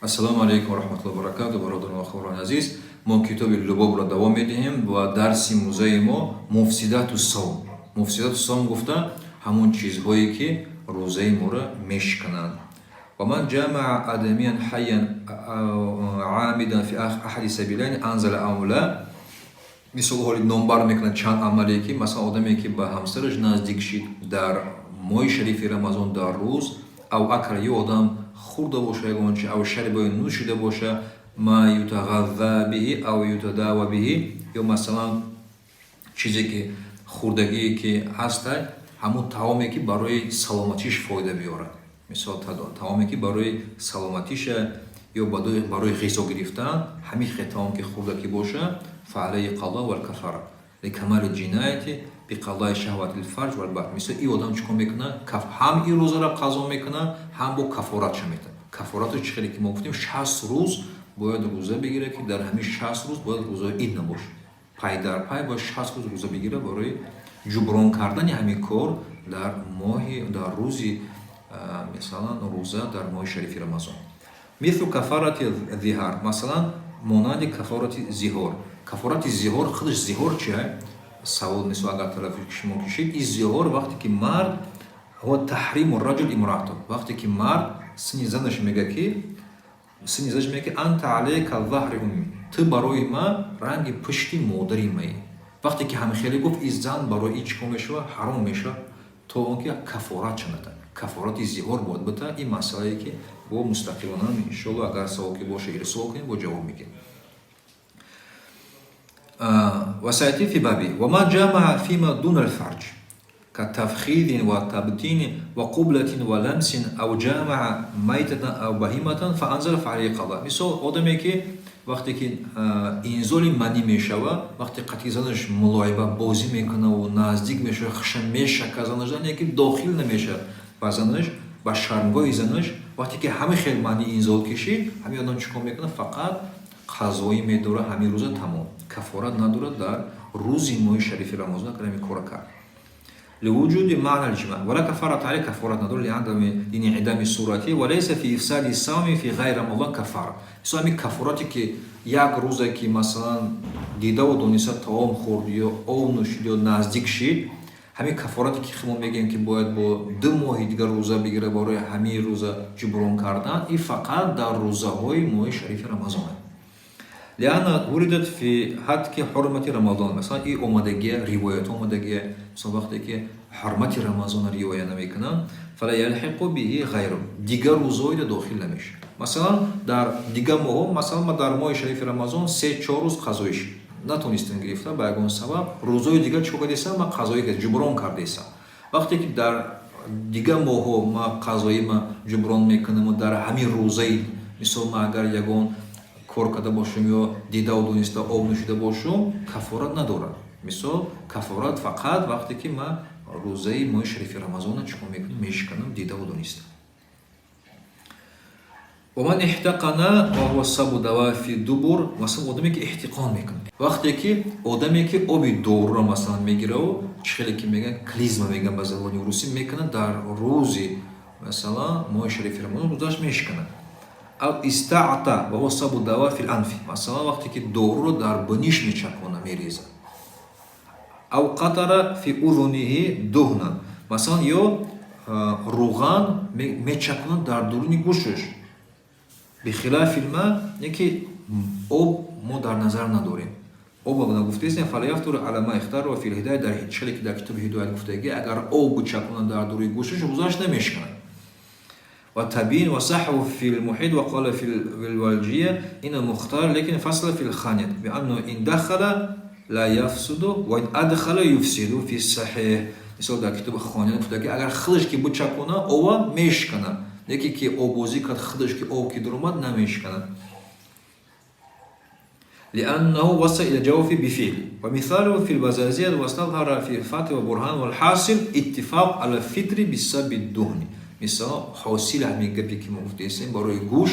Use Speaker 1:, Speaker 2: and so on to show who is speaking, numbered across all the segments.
Speaker 1: Ассалому алайкум ва раҳматуллоҳи ва баракатуҳ, бародарон ва хоҳарони азиз. Мо китоби Лубобро давом медиҳем ва дарси имрӯзаи мо муфсидату савм. Муфсидату савм гуфта ҳамон чизҳое, ки рӯзаи моро мешикананд. Ва ман ҷамаа адамиян ҳайян амидан фи аҳади сабилайн анзала ав ла. Мисол, ҳоли номбар мекунад чанд амале, ки масалан одаме, ки ба ҳамсараш наздик шид дар моҳи шарифи Рамазон дар рӯз, ав акла, ё одам хӯрда боша ягон чи, ав шариба, ё нӯшида боша, ма ютағазза биҳи ав ютадава биҳи, ё масалан чизе ки хӯрдагие ки ҳастай, ҳамун таоме, ки барои саломатиш фоида биёрад, мисол таоме, ки барои саломатиша ё барои ғизо гирифтан, ҳамин хел таом ки хӯрда ки боша, фаалайҳи қазо валкафара ликамали ҷинояти биқазои шаҳвати лфарҷ валбатн. Мисол, ин одам чӣ кор мекунад? Ҳам ин рӯзаро қазо мекунад, ҳам бо кафоратша метавад. Кафорату чӣ хеле ки мо гуфтем, 60 рӯз бояд рӯза бигирад, ки дар ҳамин 60 рӯз бояд рӯзаи ид набошад, пай дар пай бояд 60 рӯз рӯза бигирад барои ҷуброн кардани ҳамин кор дар моҳи, дар рӯзи, масалан, рӯза дар моҳи шарифи Рамазон. Мислу кафарати зиҳар, масалан монанди кафорати зиҳор. Кафорати зиҳор, худаш зиҳор чия? Савол, мисол, агар тарафи шумо кишид, ин зиҳор вақте ки мард, ҳува таҳриму раҷул имраату, вақте ки мард сини занаш мега ки анта алайка заҳри умми, ту барои ман ранги пушти модари маӣ. Вақте ки ҳамхеле гуфт, ин зан барои ин чӣ кор мешавад? Ҳаром мешавад, то он ки кафорат шанада. Кафорати зиҳор бояд бита. Ин масъалае, ки бо мустақилона, иншоалло, агар савол ки боша, ирсол кунем, бо ҷавоб мегирем. Васаятӣ фи баби ва ман ҷамаа фима дуна алфарҷ катафхидин ва табтин ва қублатин ва ламсин ав ҷамаа майтатан ав баҳиматан фаанзала фаалайҳи қазо. Мисол, одаме, ки вақте ки инзоли манӣ мешава, вақте қатъи занаш мулоиба бозӣ мекунаву наздик мешава, хиша мешака занаш, не ки дохил намешавад ба занаш, ба шармгоҳи занаш, вақте ки ҳамин хел манӣ инзол кишид, ҳамин одам чӣ кор мекунад? Фақат қазоӣ медорад ҳамин рӯза, тамом, кафорат надорад. Дар рӯзи моҳи шарифи Рамазон агар ҳамин кора кард, لوجود معنى الجماع ولا كفارة عليه، كفارة ندور لعدم انعدام صورته، وليس في إفساد الصوم في غير رمضان كفارة. Мисол, ҳамин кафорате, ки як рӯзе, ки масалан дидаву дониста таом хӯрд ё об нӯшид ё наздик шид, ҳамин кафорате, ки мо мегӯем, ки бояд бо 2 моҳи дигар рӯза бигирад барои ҳамин рӯза ҷуброн кардан, ин фақат дар рӯзаҳои моҳи шарифи Рамазон аст. لأن وردت في هتك حرمة رمضان. Масалан, и омадагия, ривоят омадагия, мисол, вақте ки ҳурмати Рамазона риоя намекунанд, فلا يلحق به غيره, дигар рӯзҳоида дохил намешавад. Масалан, дар дигар моҳҳо, масалан, ма дар моҳи шарифи Рамазон 3-4 рӯз қазоӣ шид, натонистем гирифта ба ягон сабаб, рӯзҳои дигар чӣ кардесам? Ма қазоӣ ҷуброн кардесам. Вақте ки дар дигар моҳҳо ма қазоӣ ма ҷуброн мекунаму дар ҳамин рӯзаи, мисол, ма агар ягон кор карда бошем ё дидаву дониста об нӯшида бошум, кафорат надорад. Мисол, кафорат фақат вақте ки ман рӯзаи моҳи шарифи Рамазона чӣ кор мекунам? Мешиканам дидаву дониста. Ва ман иҳтақана ва ҳува саббу дава фи дубур. Масалан, одаме, ки эҳтиқон мекунад, вақте ки одаме, ки оби доруро, масалан, мегираву, чӣ хеле ки мегӯянд, клизма мегӯянд ба забони русӣ, мекунад дар рӯзи, масалан, моҳи шарифи Рамазон, рӯзааш мешиканад. Ав истаъта ва ҳува саббу дава фил анфи, масалан, вақте ки доруро дар биниш мечакона, мерезад. Ав қатара фи узуниҳи дуҳнан, масалан, ё руған мечаконад дар дуруни гӯшаш. Бихилафи лма, не ки об мо дар назар надорем, об нагуфтаистем. فلا يفطر على ما اختاره في الهداية, дар челе ки дар китоби Ҳидоят гуфтагӣ, агар об бичаконад дар дуруи гӯшаш, рӯзааш намешиканад. وتبين وصحه في المحيط وقال في الولجية إن مختار، لكن فصل في الخانية بأنه إن دخل لا يفسد وإن أدخل يفسد في الصحيح. Мисол, дар китоби Хония гуфта, ки агар худаш ки бичакона ова, мешиканад, яке ки обозӣ кард, худаш ки об ки дуромад, намешиканад. لأنه وصل إلى جوف بفعل ومثاله في البزازية واستظهر في الفتح وبرهان. والحاصل اتفاق على الفطر بسبب الدهن. Мисол, ҳосил ҳамин гапе, ки мо гуфтаистем, барои гӯш,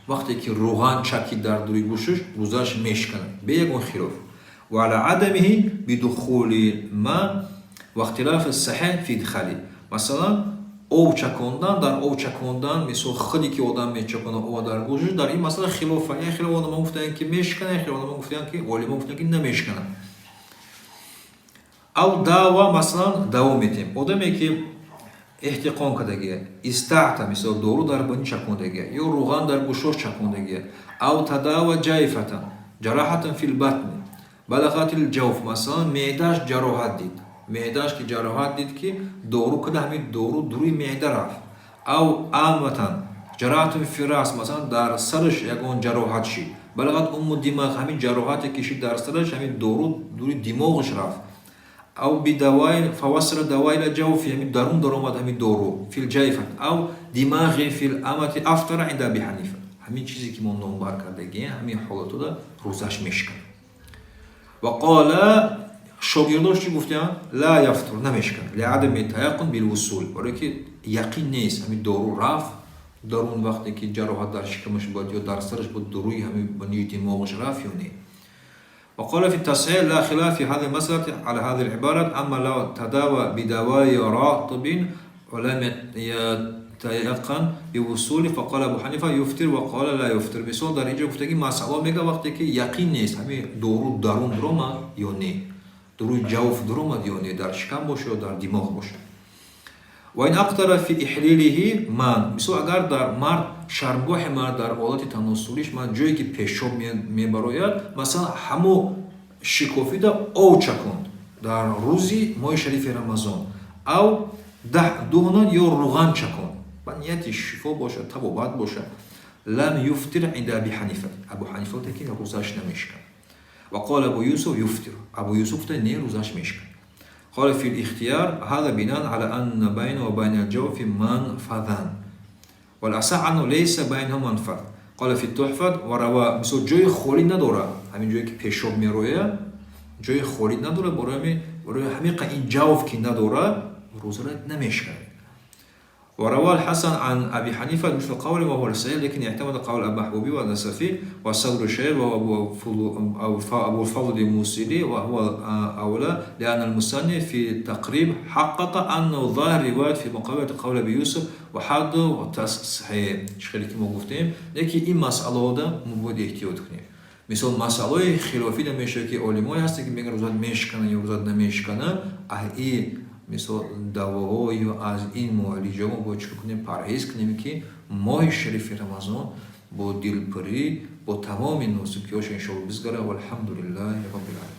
Speaker 1: вақте ки руған чакид дар дури гӯшаш, рӯзааш мешиканад бе ягон хилоф. وعلى عدمه بدخول الماء واختلاف الصحيح في إدخاله. Масалан, Об чакондан, дар об чакондан, мисол, худе ки одам мечаконад об дар гӯшаш, дар ин масъала хилофа. Як хеле одамо гуфтанд, ки мешиканад, як хеле одамо гуфтанд, ки олимо гуфтанд, ки намешиканад. أو داوى, масалан, давом метиҳем. Одаме ки эҳтиқон кардагия, истаъта, мисол, дору дар бинӣ чакондагия ё руған дар гӯшош чакондагия, أو تداوى جيفة جراحة في البطن بلغت الجوف, масалан, меъдаш ҷароҳат дид, меъдаш ки ҷароҳат дид, ки дору када, ҳамин дору дуруи меъда рафт, أو أمة جراحة في الرأس, масалан, дар сараш ягон ҷароҳат шид, بلغت أم الدماغ, ҳамин ҷароҳате ки шид дар сараш, ҳамин дору дури димоғаш рафт, أو بدواء فوصل الدواء إلى الجوف, ҳамин дарун даромад ҳамин дору, في الجيفة أو الدماغ في الأمة أفطر عند أبي حنيفة. Ҳамин чизе ки мо номбар кардагием, ҳамин ҳолатода рӯзаш мешиканад. وقال, шогирдош чӣ гуфтанд? لا يفطر, намешиканад, لعدم التيقن بالوصول, барое ки яқин нест, ҳамин дору рафт дарун, вақте ки ҷароҳат дар шикамаш буд ё дар сараш буд, дуруи ҳамин бинии димоғаш рафт ё не. وقال في التصحيح: لا خلاف في هذه المسألة على هذه العبارة. أما لو تداوى بدواء رطب ولم يتيقن بوصول فقال أبو حنيفة يفطر وقال لا يفطر. Мисол, дар инҷо гуфтаги масъала мега, вақте ки яқин нест, ҳамин дору дарун дуромад ё не, дуруи ҷавф дуромад ё не, дар шикам боша ё дар димоғ боша. وإن أقتر في إحليله ماء, мисол, агар дар мард, шармгоҳи мард дар ҳолати таносулиш, ман ҷое ки пешоб мебарояд, масалан, ҳамо шикофида об чаконд дар рӯзи моҳи шарифи Рамазон, أو دهنا, ё руған чаконд ба нияти шифо бошад, табобат бошад, لم يفطر عند أبي حنيفة. Абу Ҳанифа ки рӯзаш намешикан. وقال أبو يوسف يفطر. Абу Юсуф гуфта, не, рӯзаш мешикан. قال في الاختيار: هذا بناء على أن بينه وبين الجوف منفذا والأصح أنه ليس بينهم منفذ. قال في التحفة وروى, мисол, ҷои холӣ надорад, ҳамин ҷое ки пешоб мерояд, ҷои холӣ надорад, барои ҳамин ин ҷавф ки надорад, рӯзара намешиканад. وروى الحسن عن أبي حنيفة مثل قوله وهو الصحيح، لكن اعتمد قول المحبوبي والنسفي وصدر الشيخ وهو أبو الفضل الموصلي، وهو أولى، لأن المصنف في التقريب حقق أنه ظاهر رواية في مقابلة قول أبي يوسف وحد تصحيح. Хеле ки мо гуфтем, лекин ин масъалаода мо бояд эҳтиёт кунем. Мисол, масъалаҳои хилофӣ намешавад, ки олимое ҳастанд, ки мегӯянд, рӯзат мешикана ё рӯзат намешикана. И мисол, давоҳо ё аз ин муолиҷаҳо мо бояд чикор кунем? Парҳез кунем, ки моҳи шарифи Рамазон бо дилпурӣ, бо тамоми нозукиҳош, иншоалло, бизгара. والحمد لله رب العالمين.